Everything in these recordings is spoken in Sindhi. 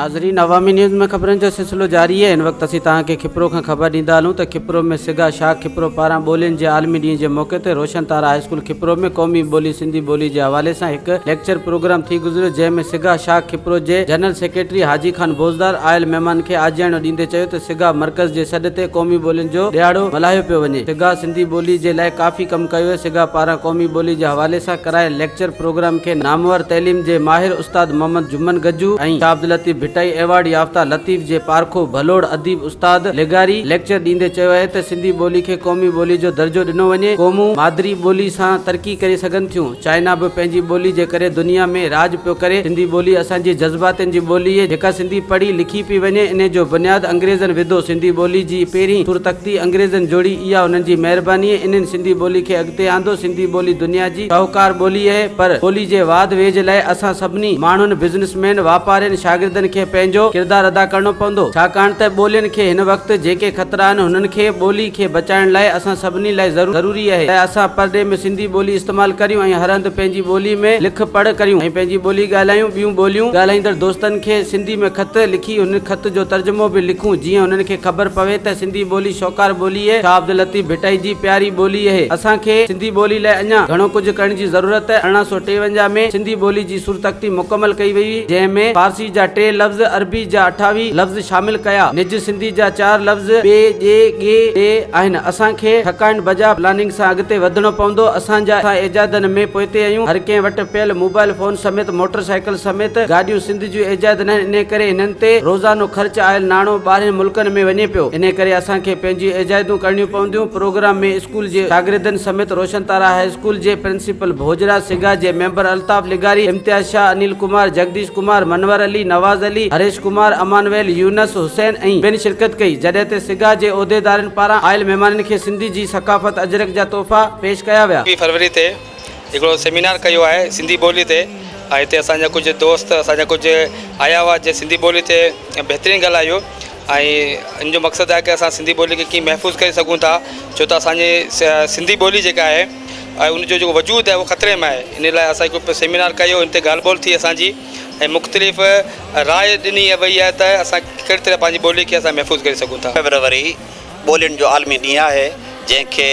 ناظرين عوامي نيوز ۾ خبرن جو سلسلو جاري آهي هن وقت اسين توهان کي کپرو کان خبر ڏيندا هلون ته کپرو ۾ سگا شاخ کپرو پاران ٻولين جي عالمي ڏينهن جي موقعي تي روشن تارا هاء اسڪول کپرو ۾ قومي ٻولي سنڌي ٻولي جي حوالي سان هڪ ليڪچر پروگرام ٿي گذريو جنهن ۾ سگا شاخ کپرو جي جنرل سيڪريٽري حاجي خان بوزدار آيل مهمانن کي آجياڻو ڏيندي چيو ته سگا مرڪز جي سڏ تي قومي ٻولين جو ڏهاڙو ملهايو پيو وڃي سگا سنڌي ٻولي جي لاء ڪافي ڪم ڪيو آهي سگا پاران قومي ٻولي جي حوالي سان ڪرايل ليڪچر پروگرام کي نامور تعليم جي ماهر استاد محمد جمن گجو ۽ شاهه عبداللطيف ڀٽائي ايوارڊ يافته لطيف جي پارکو ڀلوڙ اديب استاد لغاري ليڪچر ڏيندي چيو آهي ته سنڌي ٻولي کي قومي ٻولي جو درجو ڏنو وڃي، قومون مادري ٻولي سان ترقي ڪري سگهن ٿيون، چائنا به پنهنجي ٻولي جي ڪري دنيا ۾ راڄ پيو ڪري، سنڌي ٻولي اسان جي جذباتن جي ٻولي اهي، جيڪا سنڌي پڙهي لکي پئي وڃي انهي جو بنياد انگريزن وڌو، سنڌي ٻولي جي پهرين صورتخطي انگريزن جوڙي اها انهن جي مهرباني اهي، انهن سنڌي ٻولي کي اڳتي آندو، سنڌي ٻولي دنيا جي. شاهوڪار ٻولي اهي پر ٻولي جي واڌ ويجهه لاء اسان سڀني ماڻهن، بزنس مين، واپارين، شاگردن کي پنهنجو ڪردار ادا ڪرڻو پوندو ڇاڪاڻ ته ٻولين کي هن وقت جيڪي خطرا آهن هنن کي ٻولي کي بچائڻ لاء اسان سڀني لاء ضروري اهي ته اسان پرڏيهه ۾ سنڌي ٻولي استعمال ڪريون ۽ هر هنڌ پنهنجي ٻولي ۾ لک پڙهه ڪريون ۽ پنهنجي ٻولي ڳالهايون ٻيون ٻوليون ڳالهائيندڙ دوستن کي سنڌي ۾ خط لکي هن خط جو ترجمو به لکون جيئن هنن کي خبر پوي ته سنڌي ٻولي شوڪار ٻولي اهي شاهه عبداللطيف ڀٽائي جي پياري ٻولي اهي. اسان کي سنڌي ٻولي لاء اڃا گهڻو ڪجهه ڪرڻ جي ضرورت آهي. 1853 ۾ سنڌي ٻولي جي صورتخطي مڪمل ڪئي وئي هئي، جنهن ۾ فارسي جا ٽي لفظ، عربي جا 28 لفظ شامل ڪيا. نج سنڌي جا چار لفظ ٻي، ڄي، ڳي، ڏي آهن. اسان کي ٺڪائڻ بجاء پلاننگ سان اڳتي وڌڻو پوندو. اسان جا اسان ايجادن ۾ پوئتي آهيون. هر ڪنهن وٽ پيل موبائل فون سميت موٽر سائيڪل سميت گاڏيون سنڌ جون ايجاد ناهن، انهي ڪري انهن تي روزانو خرچ آيل ناڻو ٻاهرين ملڪن ۾ وڃي پيو. انهي ڪري اسان کي پنهنجيون ايجادون ڪرڻيون پونديون. پروگرام ۾ اسڪول جي شاگردن سميت روشن تارا هاء اسڪول جي پرنسپل ڀوڄراج سگا جي ميمبر الطاف لغاري، امتياز شاهه، انيل ڪمار، جگديش ڪمار، منور علي، نواز علي، هريش ڪمار، امانويل، يونس حسين ۽ ٻين شرڪت ڪئي، جڏهن ته سگا جي عهديدارن پاران آيل مهمانن کي سنڌي جي ثقافت اجرڪ جا تحفا پيش ڪيا ويا. ويهه فروري تي هڪڙو سيمينار ڪيو آهي سنڌي ٻولي تي ۽ هتي اسان جا ڪجهه دوست اسان جا ڪجهه آيا هئا جنهن سنڌي ٻولي تي بهترين ڳالهايو ۽ ان جو مقصد آهي ڪه اسان سنڌي ٻولي کي ڪيئن محفوظ ڪري سگهون ٿا ڇو ته اسان جي سنڌي ٻولي جيڪا آهي ۽ ان جو جيڪو وجود آهي اهو خطري ۾ آهي ان لاء اسان هڪ سيمينار ڪيو ان تي ڳالهه ٻولهه ٿي اسان جي ۽ مختلف راء ڏني وئي آهي ته اسان ڪهڙي طرح پنهنجي ٻولي کي اسان محفوظ ڪري سگهون ٿا. فيبروري ٻولين جو عالمي ڏينهن آهي جنهن کي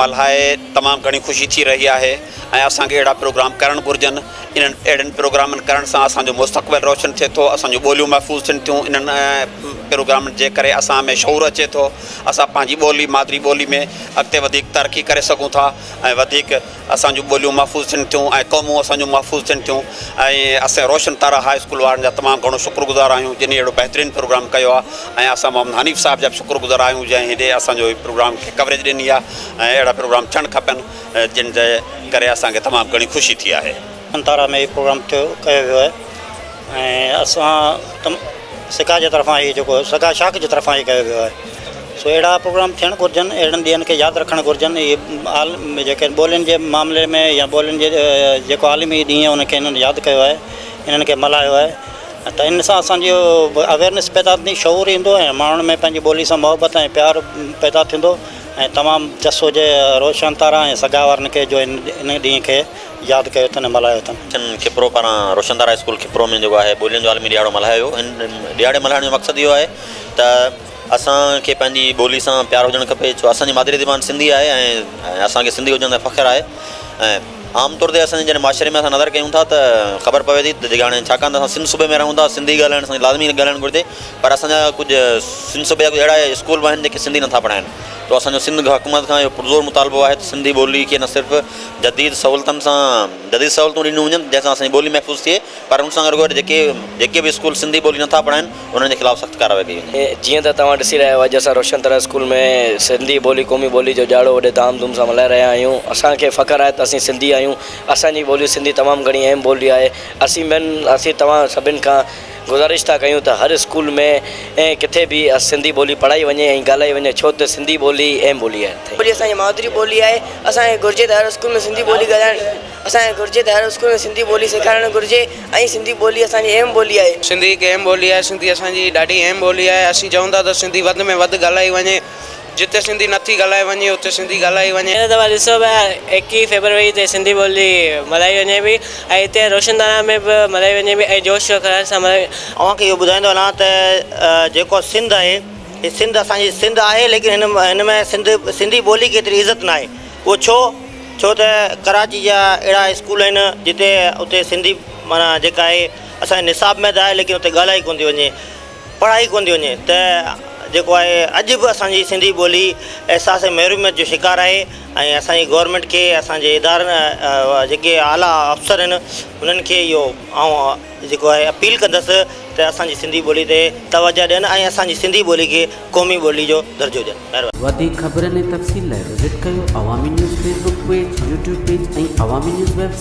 ملهائي تمام گهڻي خوشي ٿي رهي آهي ۽ اسان کي اهڙا پروگرام ڪرڻ گهرجن انهن اهڙن پروگرامن ڪرڻ سان اسان جو مستقبل روشن ٿئي ٿو اسان جون ٻوليون محفوظ ٿين ٿيون انهن پروگرامن جي ڪري اسان ۾ شعور اچي ٿو اسان پنهنجي ٻولي مادري ٻولي ۾ اڳتي وڌيڪ ترقي ڪري سگهون ٿا ۽ وڌيڪ اسان جون ٻوليون محفوظ ٿين ٿيون ۽ قومون اسان جون محفوظ ٿين ٿيون ۽ اسين روشن تارا هاء اسڪول وارن جا تمام گهڻو شڪر گذار آهيون جن اهڙو بهترين پروگرام ڪيو آهي ۽ اسان محمد حنيف صاحب جا به شڪر گذار آهيون جنهن هيڏي اسان جو هي پروگرام کي ڪوريج ڏني آهي ۽ اهڙا پروگرام ٿيڻ کپن جن جي ڪري اسان کي تمام گهڻي خوشي ٿي آهي. روشن تارا ۾ هي پروگرام ٿيو ڪيو ويو آهي ۽ اسان سگا جي طرفان هي جيڪو سگا شاخ جي طرفان هي ڪيو ويو آهي سو اهڙا پروگرام ٿيڻ گهرجن اهڙن ڏينهن کي ياد رکڻ گهرجن اهي عالم جيڪي ٻولين جي معاملي ۾ يا ٻولين جي جيڪو عالمي ڏينهن ان کي انهن ياد ڪيو آهي انهن کي ملهايو آهي ته ان سان اسانجو اويئرنيس پيدا ٿيندي شعور ايندو ۽ ماڻهن ۾ پنهنجي ٻولي سان محبت ۽ پيار پيدا ٿيندو ۽ تمام جس هجي روشن تارا ۽ سگا وارن کي جو ان ڏينهن کي ياد ڪيو اٿن ۽ ملهايو اٿن. ٿين کپرو پاران روشن تارا اسڪول کپرو ۾ جيڪو آهي ٻولين جو عالمي ڏهاڙو ملهايو ويو. هن ڏهاڙي ملهائڻ جو مقصد اهو آهي ته اسان کي پنهنجي ٻولي سان پيار هجڻ کپي ڇو اسان جي مادري زبان سنڌي آهي ۽ اسان کي سنڌي هجڻ تي فخر آهي ۽ عام طور تي اسان جي جڏهن معاشري ۾ اسان نظر ڪيون ٿا ته خبر پوي ٿي ته جيڪا هاڻي ڇاڪاڻ ته اسان سنڌ صوبي ۾ رهون ٿا سنڌي ڳالهائڻ اسان کي لازمي ڳالهائڻ گهرجي پر اسان جا ڪجهه سنڌ صوبي جا ڪجهه اهڙا اسڪول به آهن جيڪي سنڌي نٿا پڙهائن تو اسان جو سنڌ حڪومت کان اهو پرزور مطالبو آهي ته سنڌي ٻولي کي نه صرف جديد سهولتن سان جديد سهولتون ڏنيون وڃن جنهن سان اسان جي ٻولي محفوظ ٿئي پر ان سان گڏ گڏ جيڪي جيڪي به اسڪول سنڌي ٻولي نٿا پڙهائن انهن جي خلاف سخت ڪارروائي ڪئي وڃي. جيئن ته توهان ڏسي رهيا آهيو اڄ اسان روشن تارا اسڪول ۾ سنڌي ٻولي قومي ٻولي جو ڏهاڙو وڏي ڌام ڌوم سان ملهائي رهيا آهيون اسان کي فخر آهي ته اسين سنڌي آهيون اسان جي ٻولي سنڌي تمام گهڻي اهم ٻولي آهي اسين ٻين اسين توهان سڀن کان گذارش ٿا ڪيون ته هر اسڪول ۾ ۽ ڪٿي به سنڌي ٻولي پڙهائي وڃي ۽ ڳالهائي وڃي ڇو ته سنڌي ٻولي اهم ٻولي آهي. ٻولي اسان جي مادري ٻولي آهي اسان کي گهرجي ته هر اسڪول ۾ سنڌي ٻولي ڳالهائڻ اسان کي گهرجي ته هر اسڪول ۾ سنڌي ٻولي سيکارڻ گهرجي ۽ سنڌي ٻولي اسان جي اهم ٻولي آهي. سنڌي هڪ اهم ٻولي آهي سنڌي اسان جي ڏاڍي اهم ٻولي آهي اسين چئون ٿا ته سنڌي وڌ ۾ وڌ ڳالهائي وڃي جتي سنڌي نٿي ڳالهائي وڃي اتي سنڌي ڳالهائي وڃي. هينئر توهان ڏسو پيا ايڪيهه فيبروري تي سنڌي ٻولي ملهائي وڃي پئي ۽ هتي روشن تارا ۾ به ملهائي وڃي پئي ۽ جوش و خراش سان ملهائي. اوهان کي اهو ٻڌائيندو هلان ته جيڪو سنڌ آهي هي سنڌ اسان جي سنڌ آهي ليڪن هن هن ۾ سنڌ سنڌي ٻولي کي ايتري عزت ناهي اهو ڇو ڇو ته ڪراچي جا اهڙا اسڪول آهن جتي اتي سنڌي معنيٰ جيڪا آهي اسان جي نصاب ۾ ته آهي ليڪن اتي ڳالهائي ڪونه ٿي وڃي پڙهائي ڪونه ٿي وڃي ته جيڪو آهي اڄ به اسان جي سنڌي ٻولي احساس محروميت جو شڪار آهي ۽ اسان جي گورنمينٽ کي اسان جي ادارن جيڪي اعليٰ افسر آهن انهن کي اهو آئون جيڪو آهي اپيل ڪندس ته اسان جي سنڌي ٻولي تي توجه ڏين ۽ اسان جي سنڌي ٻولي کي قومي ٻولي جو درجو ڏين مهرباني. وڌيڪ خبرن ۽ تفصيل لاء وزٽ ڪيو Awami news Facebook page, YouTube page ۽ Awami news website.